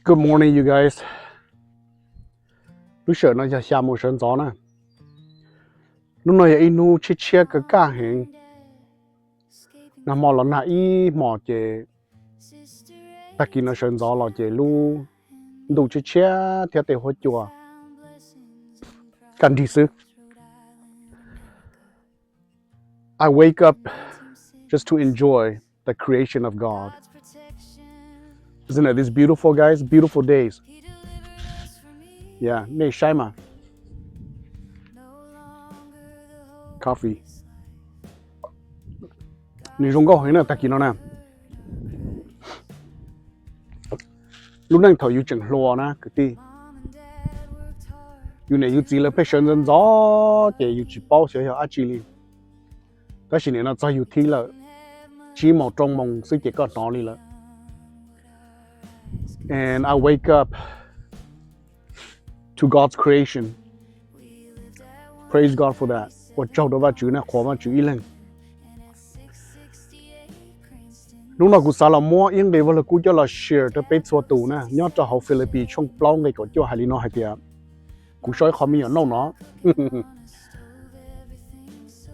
Good morning, you guys. Lub sij hawm no yog xya moo sawv ntxov na. Hnub no yog ib hnub tshiab tshiab kawg kaj heev. Nag hmo los nag ib hmos ces tag kis no sawv ntxov los ces lub ntuj tshiab tshiab thiab tej huab cua kaj nrig xwb. I wake up just to enjoy the creation of God. Isn't it this beautiful, guys? Beautiful days. Yeah, nej saib mas. Coffee. Nws zoo nkauj heev na tag kis no na. Lub neej thaum yus tseem hluas na kwv tij, yus niam yus txiv lawv pheej sawv ntxov ntxov ces yus tsis paub xyov yog dab tsi li. Tab sis nim no txog yus thib lawm, tsib moos rau moos xwb ces koj hnov li lawm. And I wake up to God's creation. Praise God for that. Ua tsaug rau Vajtswv na, qhuas Vajtswv ib leeg. Hnub no kuv xav los muab ib nqe Vaj Lug Kub coj los share rau peb txhua tus na, nyob rau hauv Philippians tshooj plaub nqe kaum cuaj hais li no hais tias, kuv sau ib qho me nyuam note no.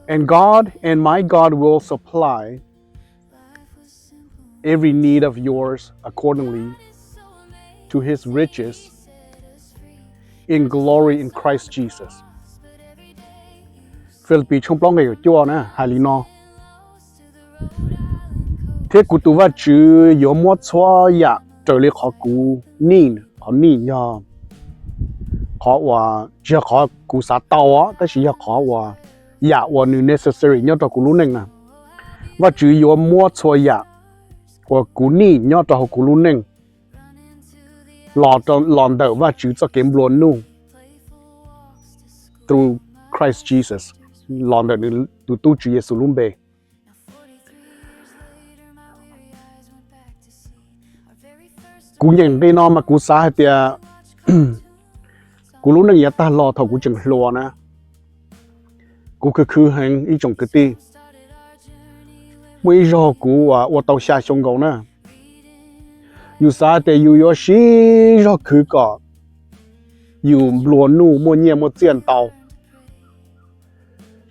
And God, and my God will supply every need of yours accordingly to his riches in glory in Christ Jesus. Philippians tshooj plaub nqe kaum cuaj na hais li no, thiab kuv tus Vajtswv yuav muab txhua yam raws li qhov kuv need, qhov need yog qhov uas tsis yog qhov kuv xav tau os, tab sis yog qhov uas yam uas nws necessary nyob rau kuv lub neej na. Vajtswv yuav muab txhua yam uas kuv need nyob rau hauv kuv lub neej los ntawm Vajtswv txoj kev nplua nuj through Christ Jesus, los ntawm nws tus tub Tswv Yexus lub npe. Kuv nyeem nqe no mas kuv xav hais tias kuv lub neej yav tag los thaum kuv tseem hluas na, kuv khwv khwv heev ib tsoom kwv tij. Muaj ib zaug kuv ua tau xya xyoo nkaus na, yus xav tias yus yuav siv zog khwv kom yus nplua nuj muaj nyiaj muaj txiaj ntau.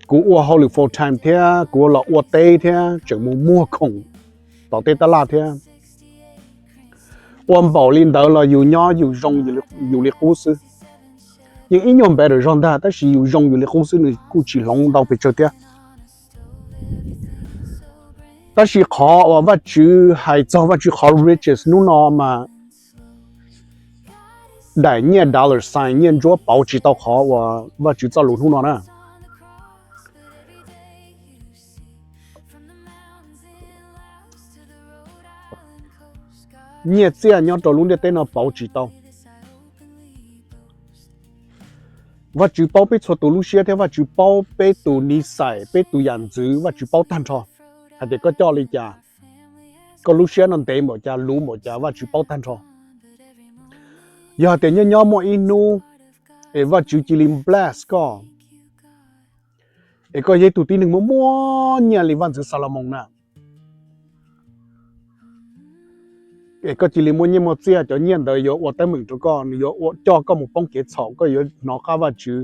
Kuv ua hauj lwm full time thiab kuv los ua teb thiab tseem mus muag khoom tom tej tab laj thiab. Ua npaum li ntawd los yus nyob yus zoo yus li qub xwb. Yeej ib nyuag better zog ntag, tab sis yus zoo yus li qub xwb nws kuj tsis hloov ntau pes tsawg thiab. Tab sis qhov uas Vajtswv hais txog Vajtswv qhov riches hnub no mas daim nyiaj dollar sign, nyiaj ntsuab pauv tsis tau qhov uas Vajtswv txoj lus hnub no na. Nyiaj txiaj nyob rau lub ntiaj teb no pauv tsis tau. Vajtswv paub peb txhua tus lub siab thiab Vajtswv paub peb tus nis xais, peb tus yam ntxwv, Vajtswv paub tag nrho. Hais tias koj coj li cas, koj lub siab no ntev npaum cas, luv npaum cas, Vajtswv paub tag nrho. Yog hais tias nyob nyob muaj ib hnub es Vajtswv cia li bless koj, es koj yog ib tug tib neeg muaj muaj nyiaj li vaj ntxwv Xalumoos na, es koj cia li muaj nyiaj muaj txiaj, cov nyiaj ntawd yuav ua teeb meem rau koj, nws yuav coj koj mus poob kev txhaum, koj yuav hnov qab Vajtswv.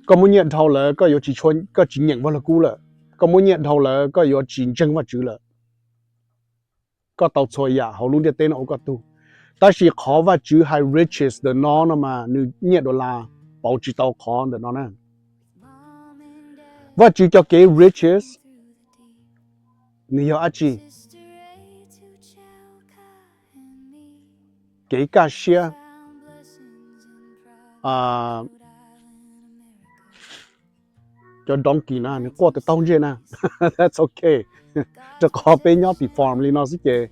Koj muaj nyiaj dhau lawm koj yuav tsis, koj tsis nyeem Vaj Lug Kub lawm. Koj muaj nyiaj dhau lawm koj yuav tsis ntseeg Vajtswv lawm. Koj tau txhua yam hauv lub ntiaj teb no ua koj tug. Tab sis qhov Vajtswv hais riches ntawm no no mas nws nyiaj dollar pauv tsis tau qhov ntawm no na. Vajtswv cov kev riches nws yog dab tsi? Kev kaj siab, cov donkey na nws quaj tau taug ntsej na. That's okay. Rau qhov peb nyob pem farm li no xwb ces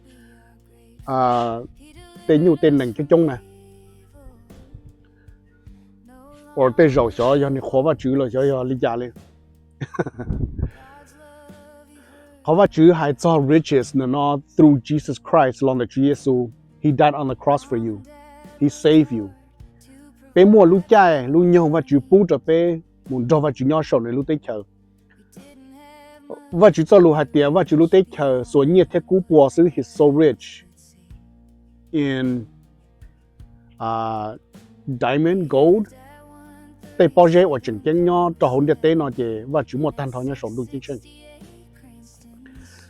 tej nyuj tej nees coob coob na. Ua tej zaum xyov yog nws qhuas Vajtswv los xyov yog li cas li. Qhov Vajtswv hais txog riches ntawm no, through Jesus Christ, los ntawm Tswv Yexus, He died on the cross for you. He saved you. Peb muaj lub caij lub nyoog Vajtswv pub rau peb mus nrog Vajtswv nyob saum nws lub teb chaws. Vajtswv txoj lus hais tias Vajtswv lub teb chaws xuas nyiaj thiab kub pua xwb, He's so rich. in diamond, gold, tej pob zeb uas tseem ceeb nyob rau hauv ntiaj teb no ces Vajtswv muaj tag nrho nyob saum ntuj ceeb tsheej.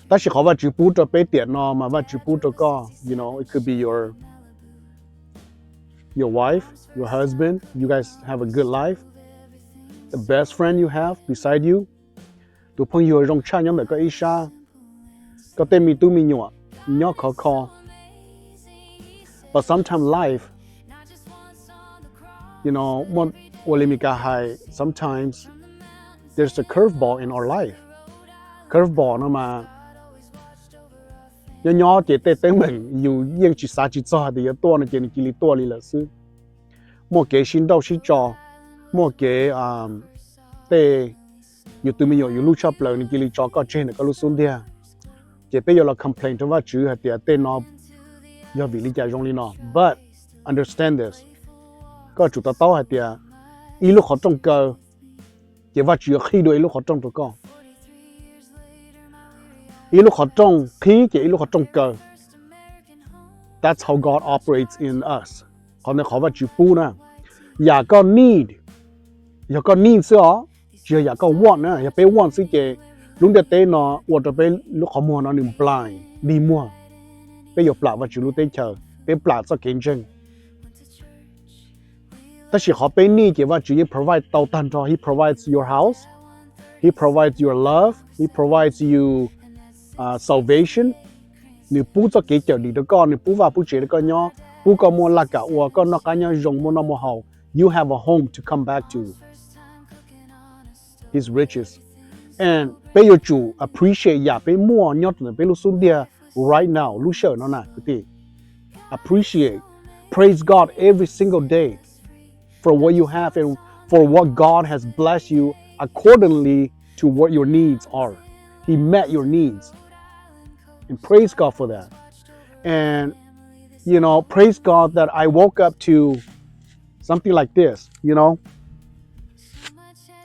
Tab sis qhov Vajtswv pub rau peb tiam no mas Vajtswv pub rau koj, you know, it could be your your wife, your husband, you guys have a good life, the best friend you have beside you, tus phooj ywg zoo tshaj nyob ntawm koj ib sab, koj tej me tub me nyuam nyob khov kho. But sometimes life, you know, ua li Mis Kas hais, sometimes there's a curveball in our life. Curveball no mas nyob nyob ces tej teeb meem yus yeej tsis xav tsis txog hais tias yuav tuaj no ces nws cia li tuaj li lawm xwb. Muaj kev sib nrauj sib tso, muaj kev tej yus tus me nyuam yus hlub tshaj plaws nws cia li tso koj tseg ntawm koj lub xub ntiag. Ces peb yuav los complain rau Vajtswv hais tias tej no yog vim li cas zoo li no. But understand this, koj tsum to taub hais tias ib lub qhov rooj kaw ces Vajtswv yuav qhib dua ib lub qhov rooj rau koj. Ib lub qhov rooj qhib ces ib lub qhov rooj kaw. That's how God operates in us. Qhov ntawd qhov Vajtswv pub na. Yam koj need, yog koj need xwb os, tsis yog yam koj want na. Yog peb want xwb ces lub ntiaj teb no ua rau peb lub qhov muag no nws blind, dig muag. Peb yuav plam Vajtswv lub teb chaws, peb plam txoj kev ntseeg. Tab sis qhov peb need ces Vajtswv yeej provide tau tag nrho. He provides your house, He provides your love, He provides you salvation. Nws pub txoj kev cawm dim rau koj, nws pub vaj pub tsev rau koj nyob, pub koj muaj laj kam ua, koj noj qab nyob zoo, muaj noj muaj haus. You have a home to come back to, His riches. And peb yuav tsum appreciate yam peb muaj nyob rau ntawm peb lub xub ntiag right now, lub sij hawm no na kwv tij. Appreciate, praise God every single day for what you have and for what God has blessed you accordingly to what your needs are. He met your needs. And praise God for that. And, you know, praise God that I woke up to something like this, you know.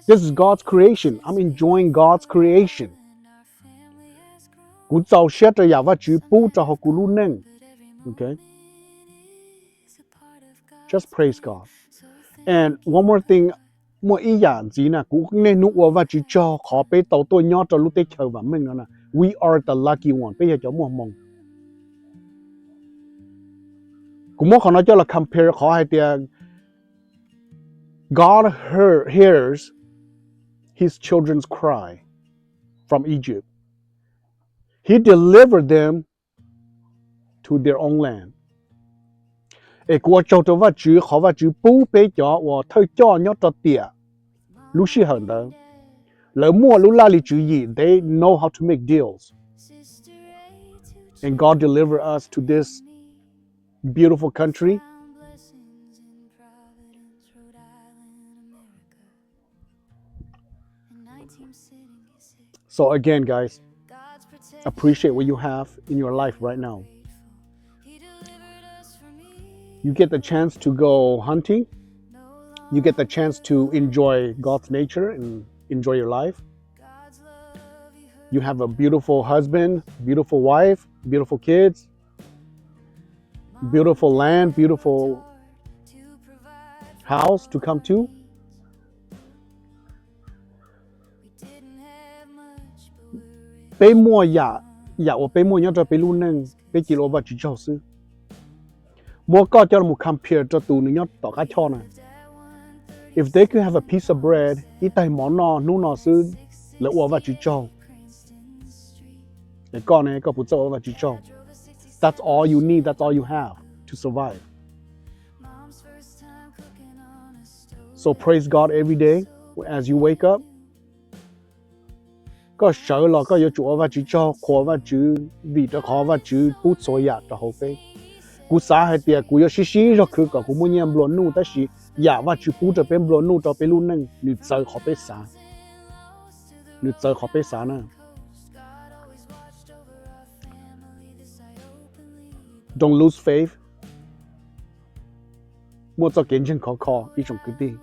This is God's creation. I'm enjoying God's creation. Kuv txaus siab rau yam Vajtswv pub rau hauv kuv lub neej. Okay. Just praise God. And one more thing, muaj ib yam ntxiv na, kuv niaj hnub ua Vajtswv tsaug qhov peb tau tuaj nyob rau lub teb chaws vam meej no na. We are the lucky one, peb yog cov muaj hmoo. Kuv muab qhov no coj los compare qhov hais tias God hear, hears His children's cry from Egypt. He delivered them to their own land. Es kuv ua tsaug rau Vajtswv qhov Vajtswv pub peb cov uas thawj coj nyob rau tiam lub sij hawm ntawd, lawv muaj lub laj lim tswv yim, they know how to make deals. And God delivered us to this beautiful country. So again, guys, appreciate what you have in your life right now. You get the chance to go hunting. You get the chance to enjoy God's nature and enjoy your life. You have a beautiful husband, beautiful wife, beautiful kids, beautiful land, beautiful house to come to. Peb muaj yam, yam uas peb muaj nyob rau peb lub neej, peb cia li ua Vajtswv tsaug xwb. Muab koj coj los compare rau tus nws nyob tom qab choj na. If they could have a piece of bread, ib tais mov noj hnub no xwb, lawv ua Vajtswv tsaug. Es koj ne, koj puas txawj ua Vajtswv tsaug? That's all you need, that's all you have to survive. So praise God every day as you wake up. Koj sawv los koj yuav tsum ua Vajtswv tsaug, qhuas Vajtswv vim rau qhov Vajtswv pub txhua yam rau hauv peb. Kuv xav hais tias kuv yuav sib sib zog khwv kom kuv muaj nyiaj nplua nuj, tab sis yam Vajtswv pub rau peb nplua nuj rau peb lub neej, nws txawv qhov peb xav. Nws txawv qhov peb xav na. Don't lose faith. Muaj txoj kev ntseeg khov kho ib tsoom kwv tij.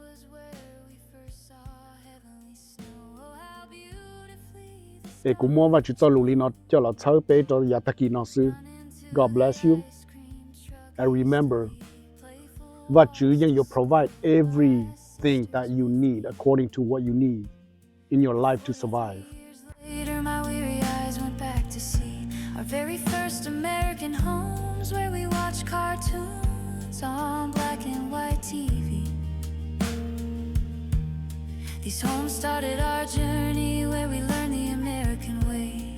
Es kuv muab Vajtswv txoj lus li no coj los txhawb peb rau yav tag kis no xwb. God bless you. And remember, Vaj Tswv yeej yuav provide everything that you need according to what you need in your life to survive. Later, my weary eyes went back to see our very first American homes where we watched cartoons on black and white T V. These homes started our journey where we learned the American way.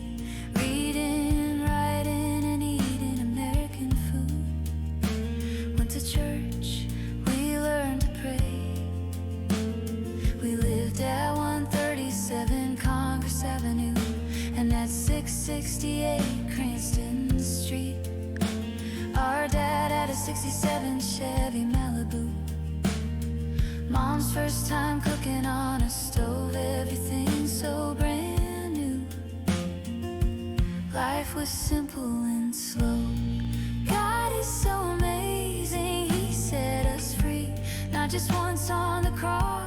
Reading, writing, and eating American food. Went to church, we learned to pray. We lived at one thirty-seven Congress Avenue and at six sixty-eight Cranston Street. Our dad had a sixty-seven Chevy Malibu. Mom's first time cooking on a stove, everything so brand new. Life was simple and slow. God is so amazing, he set us free. Not just once on the cross,